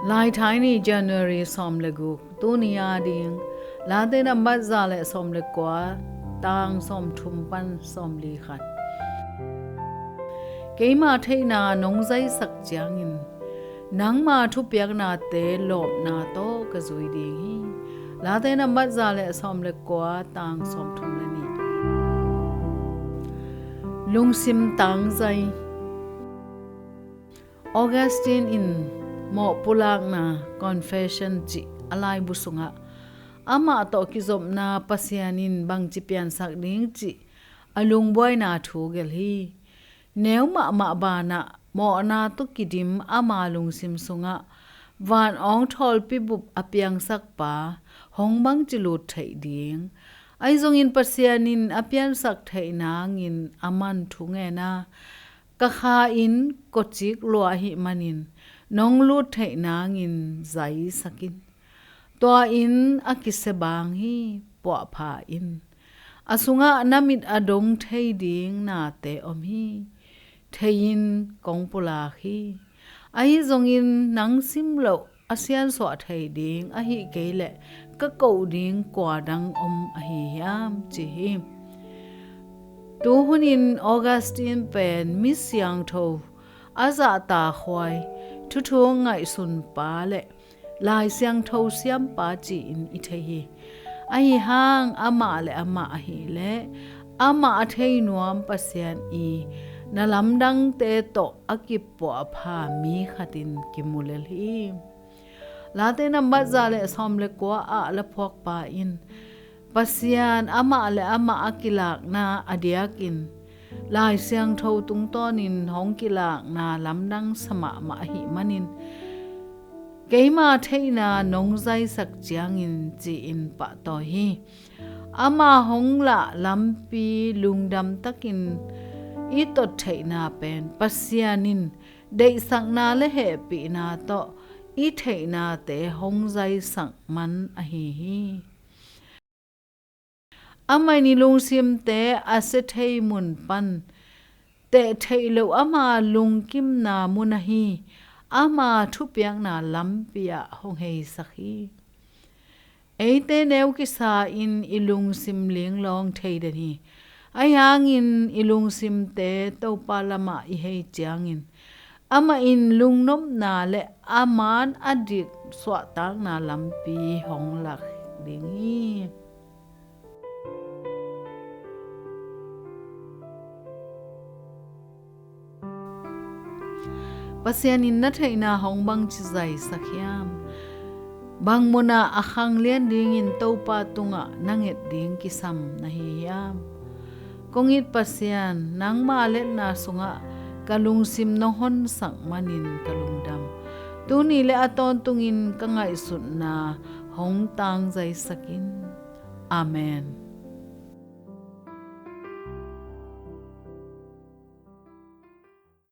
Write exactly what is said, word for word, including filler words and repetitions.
Laithai ni, January sawm le guk, tuni a ding. Late nambat za le sawm le kua, tang sawm thum pan sawm li khat. Keima theihna nong zaisak ciangin nangma thupiaknate lawpna tawh ka zui ding hi. Late nambat za le sawm le kua, tang sawm thum le nih. Lungsim tangzai. Augustine in Mawh Pulakna, Confession cih a laibu sungah amah tawh kizopna Pasian in bangci piansak ding cih a lungbuaina thu gelh hi. Neu mahmah banah mawhna tawh kidim ama lungsim sungah van awng thawlpi bup a piangsak pa hong bangci lut theih ding. Ahi zongin Pasian in a piansak theih nangin aman thu ngen a, ka kha in kawcik lua ahih manin nong lut theih nangin zaisak in. Tua in a kisia bang hi, puahpha in. A sungah na mit a dong thei ding nate om hi. Thei in kong pulak hi. Ahi zongin nang sim loh a siansuah thei ding ahih kei leh ka koh ding kua dang om ahi hiam, ci hi. Tuhunin Augustine pen mi siangtho, a zahtakhuai, thuthung ngaihsun pa le Lai Siangtho siampa ci-in i thei hi. Ahi hang amah le amah ahih leh amah a thei nuam Pasian i na lamdangte tawh a kipuahpha mi khatin kimu lel hi. Late nambat za le sawm le kua ah laphuakpa in Pasian amah le amah a kilakna a diakin Lai Siangtho tungtawnin hong kilakna lamdang sa mahmah ahih manin keima theihna nong zaisak ciangin ci-in pahtawi hi. Ama hong lah lampi lungdam takin i tot theihna pen Pasian in deihsakna le hehpihna tawh i theihnate hong zaisak man ahi hi. Amah in i lungsimte a sia thei mun pan teh theih loh ama lungkimna mun ahi ama thupiakna lampi ah hong heisak hi. Eite neu kisa in i lungsim linglawng thei den hi. Ahi hangin i lungsimte Topa lamah i hei ciangin amah in lungnopna le a man a dik suahtakna lampi hong lak ding hi. Pasian in na theihna hong bangci zaisak hiam? Bang munah a khanglian dingin Topa tungah na nget ding kisam na hi hiam? Kong it Pasian, nangma letna sungah ka lungsim nong honsak manin ka lungdam. Tuni le a tawntungin ka ngaihsutna hong tangzaisak in. Amen.